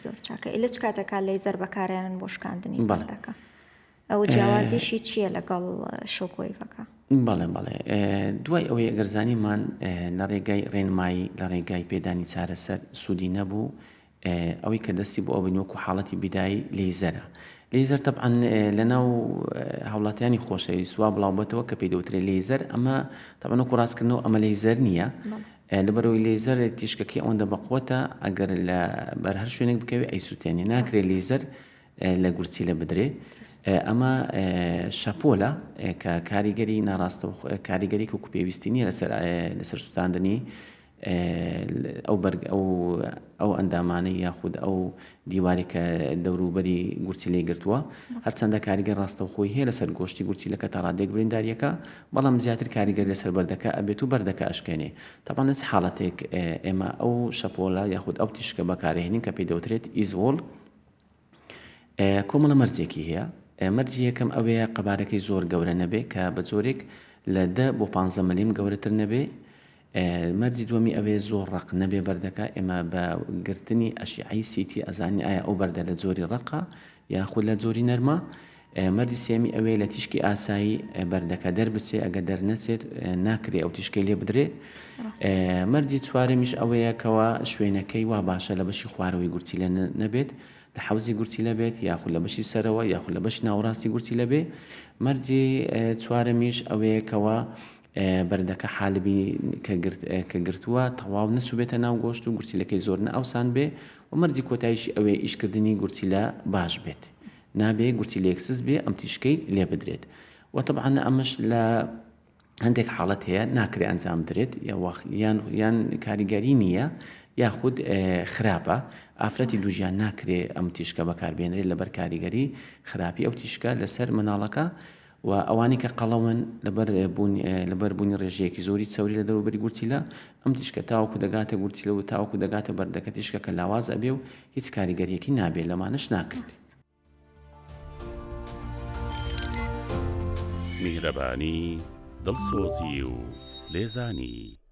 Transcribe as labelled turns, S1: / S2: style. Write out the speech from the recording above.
S1: زۆر چاکە لە چ کاتێکا لەیزەر بەکارێنن بۆ شکاندنی بەردەکە؟ ئەو جیاوازیشی چییە لەگەڵ شۆکوەیڤەکە؟
S2: بەڵێ بەڵێ دوای ئەوەی ئەگەر زانیمان لە ڕێگای ڕێنمایی لە ڕێگای پێدانی چارەسەر سوودی نەبوو ئەوەی کە دەستی بۆ ئەبەین وەکو حاڵەتی بیدایی لەیزەرە. لەیزەر تەبعەن لەناو هاوڵاتیانی خۆشەویست وا بڵاوبەتەوە کە پێی دەوترێت لەیزەر ئەمە تەبعەن وەکو ڕاستکردنەوە ئەمە لەیزەر نییە لەبەرەوەی لەیزەر تیشکەکەی ئەوەندە بەقوەتە ئەگەر لە بەر هەر شوێنێک بکەوێت ئەیسووتێنێ ناکرێت لەیزەر لە گورچیلە بدرێ ئەمە شەپۆلە کە کاریگەری ناڕاستە کاریگەری وەکو پێویستی نییە لەسەر لەسەر سووتاندنی ئەو بەرگ ئەو ئەو ئەندامانەی یاخود ئەو دیوارێک کە دەوروبەری گورچیلەی گرتووە هەرچەندە کاریگەر ڕاستەوخۆی هەیە لەسەر گۆشتی گورچیلەکە تا ڕادەیەک برینداریەکە بەڵام زیاتر کاریگەر لەسەر بەردەکە ئەبێت و بەردەکە ئەشکێنێ تەبعەن لە چ حاڵەتێک ئێمە ئەو شەپۆلە یاخود ئەو تیشکە بەکارهێنین کە پێی دەوترێت ئیزۆڵ کۆمەڵە مەرجێکی هەیە مەرجی یەکەم ئەوەیە قەبارەکەی زۆر گەورە نەبێ کە بە جۆرێک لە دە بۆ 15 ملیم گەورەتر نەبێ مەرجی دووەمی ئەوەیە زۆر ڕەق نەبێ بەردەکە، ئێمە بە گرتنی ئەشیعەی سیتی ئەزانین ئایا ئەو بەردە لە جۆری ڕەقە یاخود لە جۆری نەرمە. مەرجی سێیەمی ئەوەیە لە تیشکی ئاسایی بەردەکە دەربچێ، ئەگەر دەرنەچێت ناکرێ ئەو تیشکەی لێ بدرێ. مەرجی چوارەمیش ئەوەیە کەوا شوێنەکەی وا باشە لە بەشی خوارەوەی گورچیلە نەبێت، لە حەوزی گورچیلە بێت یاخود لە بەشی سەرەوە یاخود لە بەشی ناوەڕاستی گورچیلە بێ. مەرجی چوارەمیش ئەوەیە کەوا بەردەکە حالبی کە گرت کە گرتووە تەواو نەچووبێتە ناو گۆشت و گورچیلەکەی زۆر نەئاوسان بێ و مەرجی کۆتاییشی ئەوەیە ئیشکردنی گورچیلە باش بێت نابێ گورچیلەیەک سست بێ ئەم تیشکەی لێ بدرێت و تەبعەن ئەمەش لە هەندێک حاڵەت هەیە ناکرێ ئەنجام بدرێت یان یان کاریگەری نییە یاخود خراپە ئافرەتی دووگیان ناکرێ ئەم تیشکە بەکاربێنرێت لەبەر کاریگەری خراپی ئەو تیشکە لەسەر مناڵەکە و ئەوانەی کە قەڵەون لەبەر بوون لەبەر بوونی ڕێژەیەکی زۆری چەوری لە دەوروبەری گورچیلە، ئەم تیشکە تاوەکو دەگاتە گورچیلە و تاوەکو دەگاتە بەردەکە تیشکەکە لاواز ئەبێ و هیچ کاریگەریەکی نابێ لەمانەش ناکرێت.
S3: میهرەبانی، دڵسۆزی و لێزانی.